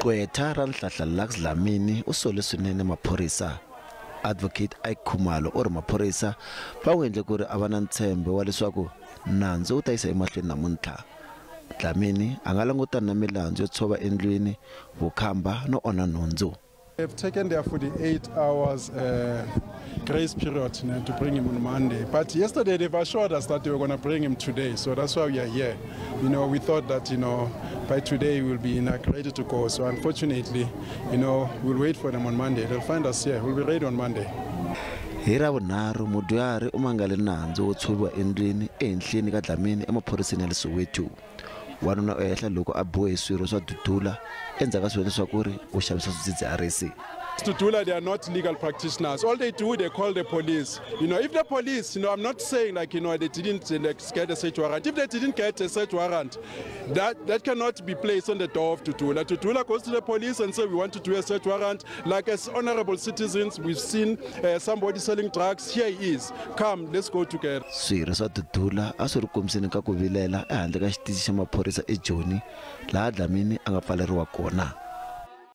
Gqwetha ra Nhlahla Lux Dlamini u sole swinene maphorisa. Advocate Ike Khumalo u ri maphorisa va n'wi endle ku ri a va na ntshembo wa leswaku nandzu wu ta yisa emahlweni namuntlha. Dlamini a nga langutani na milandzu yo tshova endlwini, vukhamba no onha nhundzu. They've taken their 48 hours grace period to bring him on Monday. But yesterday they've assured us that they were going to bring him today. So that's why we are here. We thought that by today we'll be ready to go. So unfortunately, we'll wait for them on Monday. They'll find us here. We'll be ready on Monday. Hi Ravunharhu, mudyuhari u mangale nandzu wo tshoviwa endlwini ehenhleni ka Dlamini emaphoriseni ya le Soweto. Wanuna u hehla loko a biwe hi swirho swa Dudula endzhaku ka swilo leswaku ri u xavisa swidzidziharisi. Dudula, they are not legal practitioners. All they do, they call the police. If the police, I'm not saying like they didn't like, get a search warrant. If they didn't get a search warrant, that cannot be placed on the door of Dudula. Dudula goes to the police and say, "We want to do a search warrant." Like as honorable citizens, we've seen somebody selling drugs. Here he is. Come, let's go together. Swirho swa Dudula a swi ri kombiseni ka ku vilela ehandle ka xitichi xa maphorisa eJoni, laha Dlamini a nga pfaleriwa kona.